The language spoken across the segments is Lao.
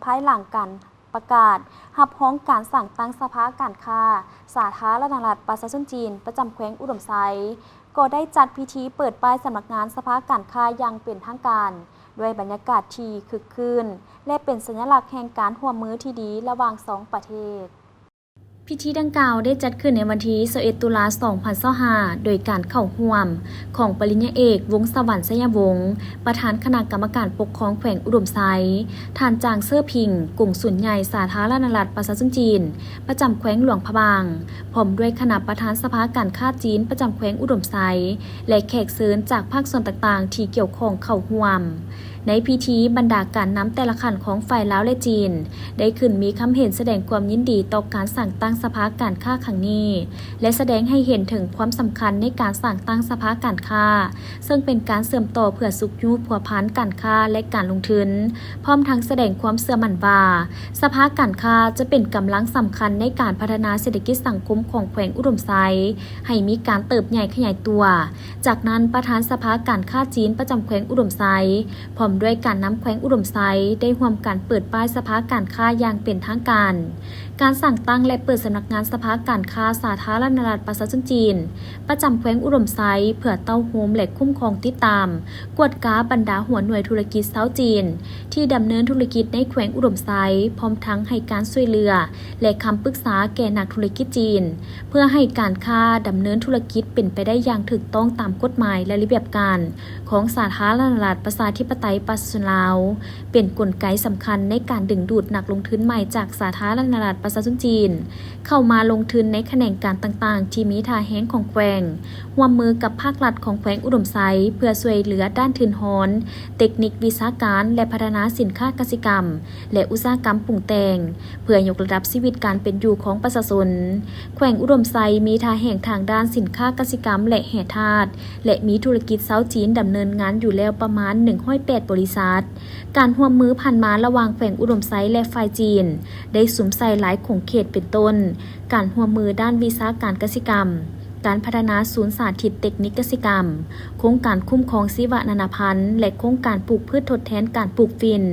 ພາຍຫຼັງການປະກາດຮັບຮອງການສ້າງຕັ້ງສະພາການຄ້າສາທາລະນະລັດປະຊາຊົນຈີນ ປະຈຳແຂວງອຸດົມໄຊ ກໍໄດ້ຈັດພິທີເປີດປ້າຍສຳນັກງານສະພາການຄ້າຢ່າງເປັນທາງການ ດ້ວຍບັນຍາກາດທີ່ຄຶກຄື້ນ ແລະ ເປັນສັນຍະລັກແຫ່ງການຮ່ວມມືທີ່ດີລະຫວ່າງສອງປະເທດ. ພິທີດັ່ງກ່າວໄດ້ຈັດຂຶ້ນໃນວັນທີຊາວເອັດ ຕຸລາ ສອງພັນຊາວຫ້າ ໂດຍການເຂົ້າຮ່ວມຂອງປະລິນຍາເອກ ວົງສະຫວັນ ໄຊຍະວົງ ປະທານຄະນະກຳມະການປົກຄອງແຂວງອຸດົມໄຊ, ທ່ານ ຈາງ ເຊີຜິງ ກົງສຸນໃຫຍ່ສາທາລະນະລັດປະຊາຊົນຈີນ ປະຈຳແຂວງຫຼວງພະບາງ, ພ້ອມດ້ວຍຄະນະປະທານສະພາການຄ້າຈີນປະຈຳແຂວງອຸດົມໄຊ ແລະ ແຂກເຊີນຈາກພາກສ່ວນຕ່າງໆທີ່ກ່ຽວຂ້ອງເຂົ້າຮ່ວມ. ໃນພິທີ, ບັນດາການນຳແຕ່ລະຂັ້ນຂອງຝ່າຍລາວ ແລະ ຈີນ ໄດ້ຂຶ້ນມີຄຳເຫັນສະແດງຄວາມຍິນດີຕໍ່ການສ້າງຕັ້ງສະພາການຄ້າຄັ້ງນີ້ ແລະ ສະແດງໃຫ້ເຫັນເຖິງຄວາມສຳຄັນໃນການສ້າງຕັ້ງສະພາການຄ້າ ເຊິ່ງເປັນການເຊື່ອມຕໍ່ເພື່ອຊຸກຍູ້ພົວພັນການຄ້າ ແລະ ການລົງທຶນ, ພ້ອມທັງສະແດງຄວາມເຊື່ອໝັ້ນວ່າ ສະພາການຄ້າຈະເປັນກຳລັງສຳຄັນໃນການພັດທະນາເສດຖະກິດສັງຄົມຂອງແຂວງອຸດົມໄຊ ໃຫ້ມີການເຕີບໃຫຍ່ຂະຫຍາຍຕົວ. ຈາກນັ້ນ, ປະທານສະພາການຄ້າຈີນປະຈຳແຂວງອຸດົມໄຊ ພ້ອມດ້ວຍການນຳແຂວງອຸດົມໄຊ ໄດ້ຮ່ວມກັນເປີດປ້າຍສະພາການຄ້າຢ່າງເປັນທາງການ. ການສ້າງຕັ້ງ ແລະ ເປີດສຳນັກງານສະພາການຄ້າສາທາລະນະລັດປະຊາຊົນຈີນ ປະຈຳແຂວງອຸດົມໄຊ ເພື່ອເຕົ້າໂຮມ ແລະ ຄຸ້ມຄອງ, ຕິດຕາມ, ກວດກາບັນດາຫົວໜ່ວຍທຸລະກິດຊາວຈີນ ທີ່ດຳເນີນທຸລະກິດໃນແຂວງອຸດົມໄຊ, ພ້ອມທັງໃຫ້ການຊ່ວຍເຫຼືອ ແລະ ຄຳປຶກສາແກ່ນັກທຸລະກິດຈີນ ເພື່ອໃຫ້ການຄ້າດຳເນີນທຸລະກິດເປັນໄປໄດ້ຢ່າງຖືກຕ້ອງຕາມກົດໝາຍ ແລະ ລະບຽບການຂອງສາທາລະນະລັດປະຊາທິປະໄຕປະຊາຊົນລາວ, ເປັນກົນໄກສຳຄັນໃນການດຶງດູດນັກລົງທຶນໃໝ່ຈາກສາທາລະນະລັດປະຊາຊົນຈີນ ເຂົ້າມາລົງທຶນໃນຂະແໜງການຕ່າງໆທີ່ມີທ່າແຮງຂອງແຂວງ, ຮ່ວມມືກັບພາກລັດຂອງແຂວງອຸດົມໄຊ ເພື່ອຊ່ວຍເຫຼືອດ້ານທຶນຮອນ, ເຕັກນິກວິຊາການ ແລະ ພັດທະນາສິນຄ້າກະສິກຳ ແລະ ອຸດສາຫະກຳປຸງແຕ່ງ ເພື່ອຍົກລະດັບຊີວິດການເປັນຢູ່ຂອງປະຊາຊົນ. ແຂວງອຸດົມໄຊມີທ່າແຮງທາງດ້ານສິນຄ້າກະສິກຳ ແລະ ແຮ່ທາດ ແລະ ມີທຸລະກິດຊາວຈີນດຳເນີນງານຢູ່ແລ້ວປະມານໜຶ່ງຮ້ອຍແປດບໍລິສັດ. ການຮ່ວມມືຜ່ານມາລະຫວ່າງແຂວງອຸດົມໄຊ ແລະ ຝ່າຍຈີນ ໄດ້ສຸມໃສ່ຫຼາຍຂົງເຂດ ເປັນຕົ້ນ ການຮ່ວມມືດ້ານວິຊາການກະສິກຳ, ການພັດທະນາສູນສາທິດເຕັກນິກກະສິກຳ, ໂຄງການຄຸ້ມຄອງຊີວະນານາພັນ ແລະ ໂຄງການປູກພືດທົດແທນການປູກຝິ່ນ.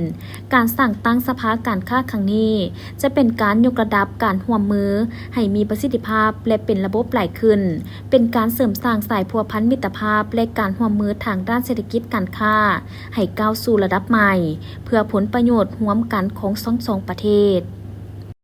ການສ້າງຕັ້ງສະພາການຄ້າຄັ້ງນີ້ ຈະເປັນການຍົກລະດັບການຮ່ວມມືໃຫ້ມີປະສິດທິພາບ ແລະ ເປັນລະບົບຫຼາຍຂຶ້ນ, ເປັນການເສີມສ້າງສາຍພົວພັນມິດຕະພາບ ແລະ ການຮ່ວມມືທາງດ້ານເສດຖະກິດການຄ້າ ໃຫ້ກ້າວສູ່ລະດັບໃໝ່ ເພື່ອຜົນປະໂຫຍດຮ່ວມກັນຂອງທັງສອງປະເທດ.